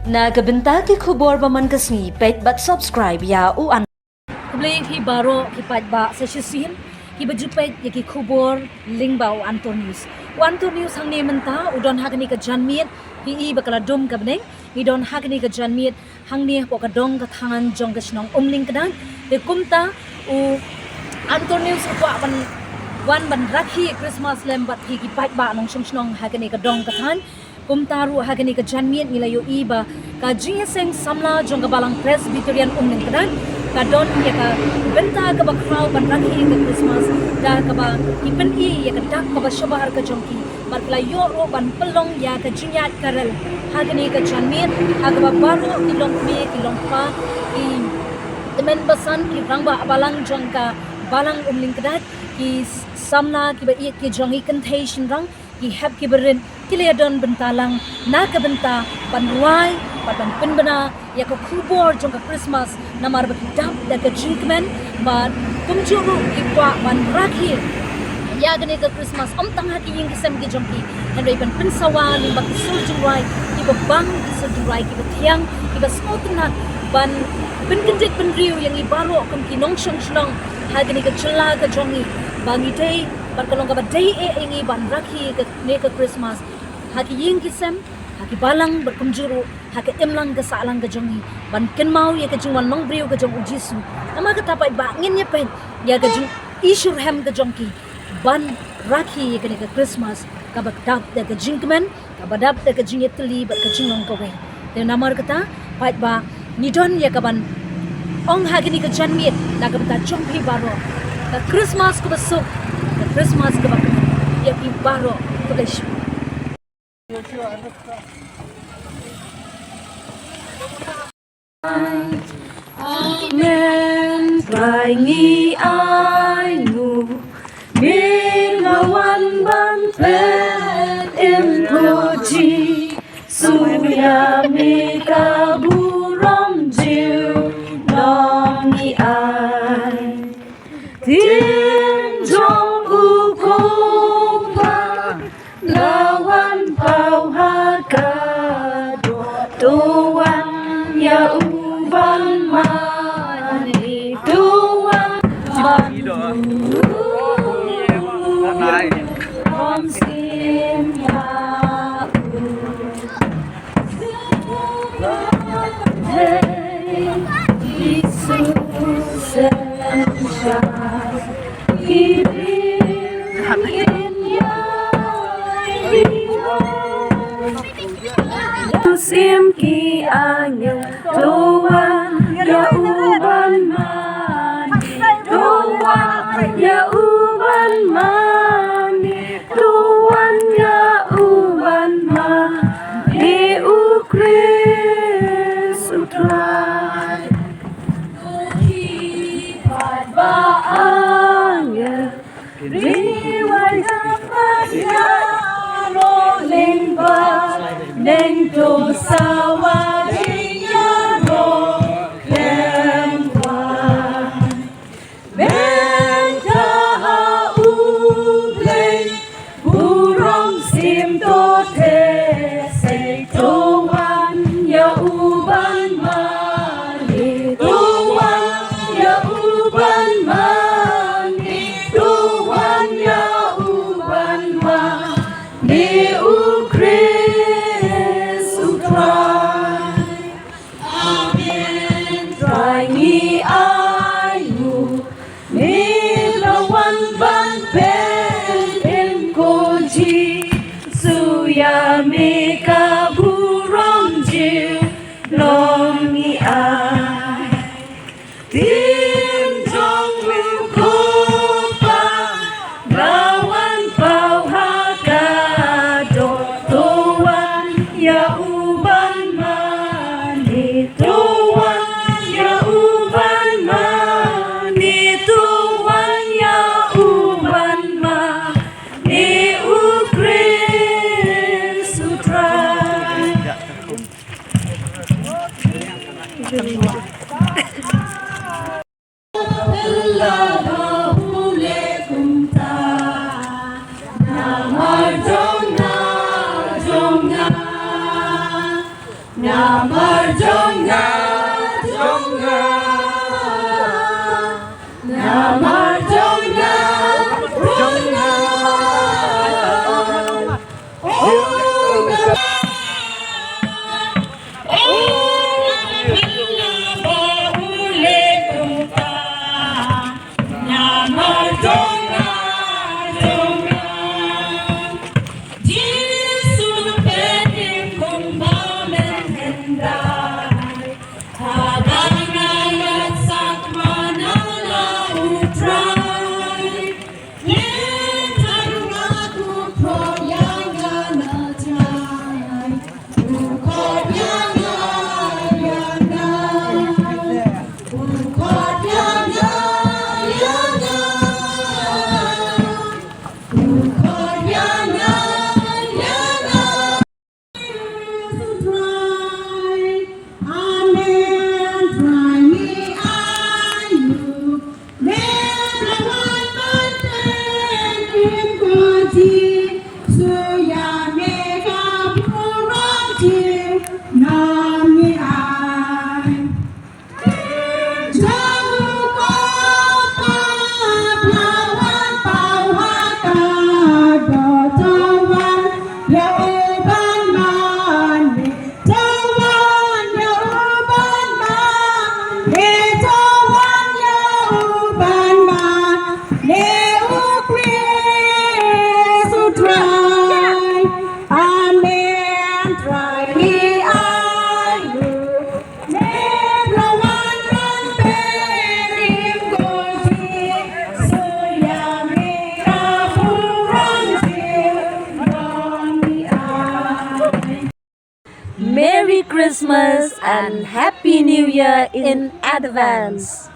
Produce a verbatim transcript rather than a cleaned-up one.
Na ka bynta ki khubor ba man ka sngi, peit bad subscribe ïa u An. Khublei phi baroh ki paidbah sa shisien kiba ju peit ïa ki khubor lyngba u Antor News. U Antor News hangne mynta u don ha kane ka janmiet, phi i ba ka la dum ka bneng, ngi don ha kane ka janmiet hangne hapoh ka dong ka thaiñ jong ka shnong Umlyngkdait. Te kumta u Antor News u kwah ban wan ban rakhe Christmas lem bad phi ki paidbah nongshong shnong ha kane ka dong ka thaiñ. Kumta ruh ha kane ka janmiet ngi la ïohi ba ka jingïaseng samla jong ka Balang Presbyterian Umlyngkdait ka don ïa ka bynta kaba khraw ban rakhe ïa ka Christmas da kaba ki pyni ïa ka dak kaba shabar ka jong ki. Bad ki la ïoh ruh ban pynlong ïa ka jingïaid karel ha kane ka janmiet ha kaba baroh ki longkmie ki longkpa, ki tymmen basan, ki rangbah balang jong ka Balang Umlyngkdait, ki s- samla kiba ïeit ki jong ngi, kynthei shynrang, ki hep kiba rit, ki la ïadon bynta lang na ka bynta ban rwai bad ban pynbna ïa ka khubor jong ka Christmas, namar ba ki dap da ka jingkmen bad kumjuh ruh ki kwah ban rakhe ïa kane ka Christmas ym tang ha ki ïing ki sem ki jong ki, hynrei ban pynsawa lyngba ki sur jingrwai kiba bang, ki sur jingrwai kiba thiang, kiba sngewtynnat, ban pynkyndit bynriew ïa ngi baroh kum ki nongshong shnong ha kane ka jylla ka jong ngi, ba ngi dei bad ka long kaba dei eh ïa ngi ban rakhe kane ka Christmas ha ki ïing ki sem, ha ki balang bad kumjuh ruh ha ka imlang ka sahlang ka jong ngi, ban kynmaw ïa ka jingwan long briew ka jong U Jisu. Namar kata paidbah, ngin ïa peit ïa ka jingïashyrhem ka jong ki ban rakhe ïa kane ka Christmas kaba dap da ka jingkmen, kaba dap da ka jingïatylli bad ka jinglong kawei. Te namar kata paidbah, ngi don ïa kaban ong ha kane ka janmiet na ka bynta jong phi baroh, ka Christmas kaba suk, ka Christmas kaba kmen ïa phi baroh. Khublei shibun. Amen. Trai ngi ainguh, me la wan ban peit, im ko Jisu, ïa me ka burom junom ngi ai. Ktien jong u Kpa la wan paw ha ka doh, to wan ïa u ban mane, to wan ban ym shym ïa u. Sim ki angel, to wan ïa u ban mane, to wan ïa u ban mane. To wan ïa u ban mane, u Khrist u Trai. Ki paidbah angel, ri wai jam bad ïaroh lyngba, neng to sawa jingïaroh lyngba. Mynta ha U Blei burom sim to theh sei, to wan ïa u ban mane, to wan ïa u ban mane, to wan ïa u ban mane, u Khrist u Trai. Amen. Trai ngi ainguh, me la wan ban pynbeit, im ko Jisu, ïa me ka burom junom ngi ai. Ktien jong u Kpa la wan paw ha ka doh, to wan ïa u ban mane, to wan ïa u ban mane, to wan ïa u ban mane, u Khrist u Trai. Namar jong nga, jong nga. Namar jong nga, jong nga. Oh, nga, oh, nga, ba u le kumta. Namar jong nga, jong nga. Jisu, peit kumba men hyndai. Haba nga ïaid sakma na la U Trai, lehse nga, u khot ïa nga na tnai. U khot ïa nga, ïa nga. U khot ïa nga, ïa nga. U khot ïa nga, ïa nga. Amen. Trai mi ayu. Me prawan man pen kim ko ji. Suya me ka burom ji. Nam mi ai. Amen. Trai mi ayu. Merry Christmas and Happy New Year in advance.